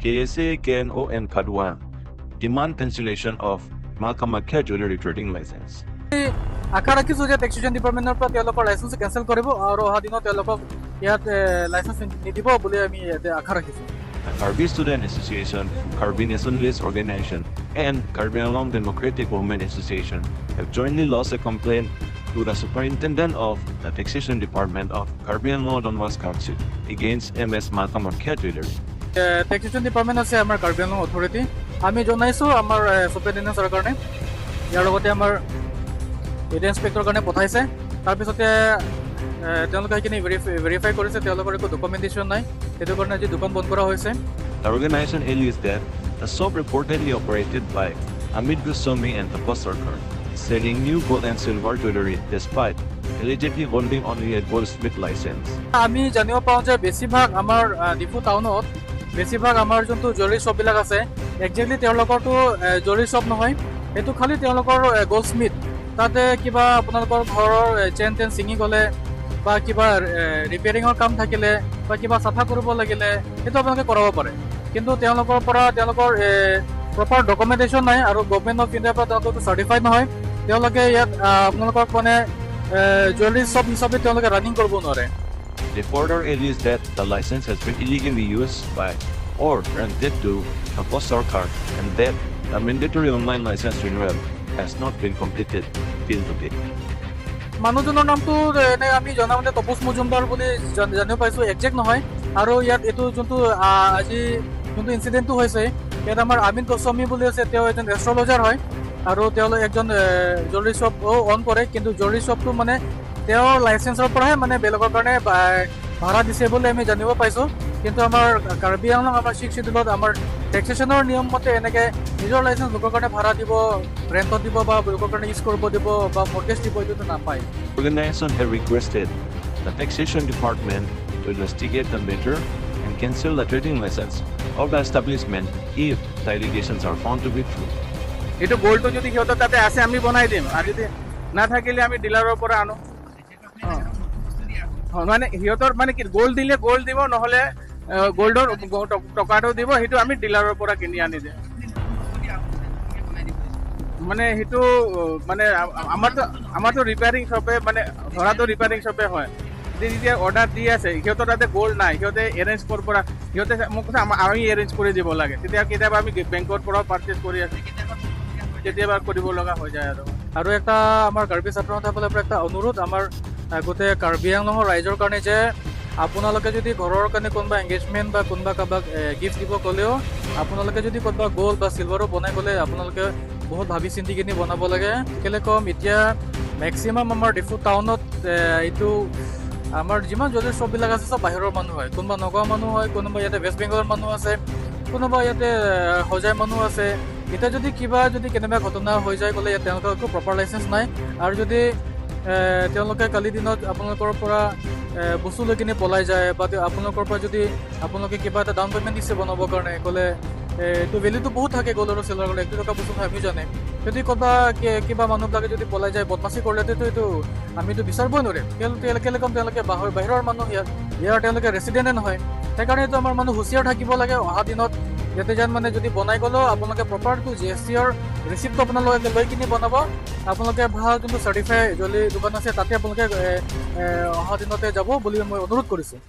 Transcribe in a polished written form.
KSA, KNO, and Kadwa demand cancellation of Maa Kamakhya Jewelry trading license. আশা ৰাখিছোঁ যে taxation ডিপাৰ্টমেণ্টৰ পৰা তেওঁলোকৰ লাইচেঞ্চ কেঞ্চেল কৰিব আৰু অহা দিনত তেওঁলোকক ইয়াত লাইচেঞ্চ নিদিব বুলি আমি ইয়াতে আশা ৰাখিছোঁ। The Karbi Student Association, Karbi Nationalist Organization, and Karbi Anglong Democratic Women Association have jointly lodged a complaint to the Superintendent of the Taxation Department of Karbi Anglong Autonomous Council against MS Maa Kamakhya Jewelry. Taxation department আছে আমাৰ Karbi Anglong authority. আমি জনাইছোঁ আমাৰ superintendent ছাৰৰ কাৰণে, ইয়াৰ লগতে আমাৰ area inspector কাৰণে পঠাইছে। তাৰপিছতে তেওঁলোকে সেইখিনি ভেৰিফাই কৰিছে। তেওঁলোকৰ একো ডকুমেণ্টেশ্যন নাই, সেইটো কাৰণে আজি দোকান বন্ধ কৰা হৈছে। The organization alleges that the shop reportedly operated by Amit Goswami and Tapas Sarkar is selling new gold and silver jewelry despite allegedly holding only a goldsmith license. আমি জানিব পাৰোঁ যে বেছিভাগ আমাৰ ডিফু টাউনত বেছিভাগ আমাৰ যোনটো জুৱেলাৰী শ্বপবিলাক আছে, একজেক্টলি তেওঁলোকৰতো জুৱেলাৰী শ্বপ নহয়, সেইটো খালি তেওঁলোকৰ গল্ড স্মিথ। তাতে কিবা আপোনালোকৰ ঘৰৰ চেইন টেইন ছিঙি গ'লে বা কিবা ৰিপেয়াৰিঙৰ কাম থাকিলে বা কিবা চাফা কৰিব লাগিলে সেইটো আপোনালোকে কৰাব পাৰে। কিন্তু তেওঁলোকৰ পৰা তেওঁলোকৰ প্ৰপাৰ ডকুমেণ্টেশ্যন নাই আৰু গভমেণ্ট অফ ইণ্ডিয়াৰ পৰা তেওঁলোকতো চাৰ্টিফাইড নহয়। তেওঁলোকে ইয়াত আপোনালোকক মানে জুৱেলাৰী শ্বপ হিচাপে তেওঁলোকে ৰানিং কৰিব নোৱাৰে। They further allege that the license has been illegally used by or granted to Tapas Sarkar and that the mandatory online license renewal has not been completed till today. মানুহজনৰ নামটো এনে আমি জনামতে তপস মজুমদাৰ বুলি জানিব পাৰিছোঁ, একজেক্ট নহয়। আৰু ইয়াত এইটো যোনটো আজি যোনটো ইনচিডেণ্টটো হৈছে, ইয়াত আমাৰ আমিত গোস্বামী বুলি আছে, তেওঁ এজন এষ্ট্ৰলজাৰ হয় আৰু তেওঁলোক একজন জুৱেলাৰী শ্বপো অন কৰে। কিন্তু জুৱেলাৰী শ্বপটো মানে তেওঁৰ লাইচেঞ্চৰ পৰাহে মানে বেলেগৰ কাৰণে ভাড়া দিছে বুলি আমি জানিব পাইছোঁ। কিন্তু আমাৰ কাৰ্বি আংলং আমাৰ ছিক্স চিডিউলত আমাৰ টেক্সেশ্যনৰ নিয়ম মতে এনেকৈ নিজৰ লাইচেঞ্চ লোকৰ কাৰণে ভাড়া দিব, ৰেণ্টত দিব বা লোকৰ কাৰণে ইউজ কৰিব দিব বা মৰ্গেজ দিব, এইটোতো নাপায়। Organization have requested the taxation department to investigate the matter and cancel the trading license of the establishment if the allegations are found to be true. এইটো গ'ল্ডটো যদি সিহঁতৰ তাতে আছে, আমি বনাই দিম আৰু যদি নাথাকিলে আমি ডিলাৰৰ পৰা আনো। অ, মানে সিহঁতৰ মানে কি, গ'ল্ড দিলে গ'ল্ড দিব, নহ'লে গ'ল্ডৰ টকাটো দিব, সেইটো আমি ডিলাৰৰ পৰা কিনি আনি দিম। মানে সেইটো মানে আমাৰতো ৰিপেয়াৰিং শ্বপে, মানে ধৰাটো ৰিপেয়াৰিং শ্বপে হয়। যেতিয়া অৰ্ডাৰ দি আছে, সিহঁতৰ তাতে গ'ল্ড নাই, সিহঁতে এৰেঞ্জ ক'ৰ পৰা? সিহঁতে মোক কৈছে আমি এৰেঞ্জ কৰি দিব লাগে। তেতিয়া কেতিয়াবা আমি বেংকৰ পৰাও পাৰ্চেছ কৰি আছোঁ, কেতিয়াবা কৰিব লগা হৈ যায় আৰু। আৰু এটা আমাৰ কাৰ্বি ছাত্ৰ সন্থাৰ ফালৰ পৰা এটা অনুৰোধ আমাৰ গোটেই কাৰ্বি আংলঙৰ ৰাইজৰ কাৰণে যে আপোনালোকে যদি ঘৰৰ কাৰণে কোনোবা এংগেজমেণ্ট বা কোনোবা কাৰোবাক গিফ্ট দিব ক'লেও আপোনালোকে যদি ক'ৰবাত গ'ল্ড বা চিলভাৰো বনাই গ'লে আপোনালোকে বহুত ভাবি চিন্তি কিনি বনাব লাগে। কেলৈ ক'ম, এতিয়া মেক্সিমাম আমাৰ ডিফু টাউনত এইটো আমাৰ যিমান জুৱেলাৰী শ্বপবিলাক আছে, চব বাহিৰৰ মানুহ হয়। কোনোবা নগাঁও মানুহ হয়, কোনোবা ইয়াতে ৱেষ্ট বেংগলৰ মানুহ আছে, কোনোবা ইয়াতে হোজাই মানুহ আছে। এতিয়া যদি কিবা যদি কেনেবা ঘটনা হৈ যায় গ'লে ইয়াত তেওঁলোকৰ একো প্ৰপাৰ লাইচেঞ্চ নাই আৰু যদি তেওঁলোকে কালি দিনত আপোনালোকৰ পৰা বস্তু লৈ কিনে পলাই যায় বা আপোনালোকৰ পৰা যদি আপোনালোকে কিবা এটা ডাউন পে'মেণ্ট দিছে বনাবৰ কাৰণে ক'লে, এইটো ভেলুটো বহুত থাকে গ'ল্ড আৰু চিলভাৰ গ'লে, 1-2 টকা বস্তু নহয়, আমিও জানে। যদি ক'ৰবাত কিবা মানুহবিলাকে যদি পলাই যায়, বদমাচি কৰিলেতো এইটো আমিতো বিচাৰিবই নোৱাৰিম। কেলৈ ক'ম, তেওঁলোকে বাহিৰৰ মানুহ, ইয়াত ইয়াৰ তেওঁলোকে ৰেচিডেণ্টে নহয়। সেইকাৰণে এইটো আমাৰ মানুহ হুঁচিয়াৰ থাকিব লাগে অহা দিনত, যাতে যেন মানে যদি বনাই গ'লেও আপোনালোকে প্ৰপাৰটো জিএছটিৰ ৰিচিপ্টটো আপোনালোকে লৈ কিনি বনাব। আপোনালোকে ভাল যোনটো চাৰ্টিফাই জুৱেলাৰী দোকান আছে, তাতে আপোনালোকে এ, এ, অহা দিনতে যাব বুলি মই অনুৰোধ কৰিছোঁ।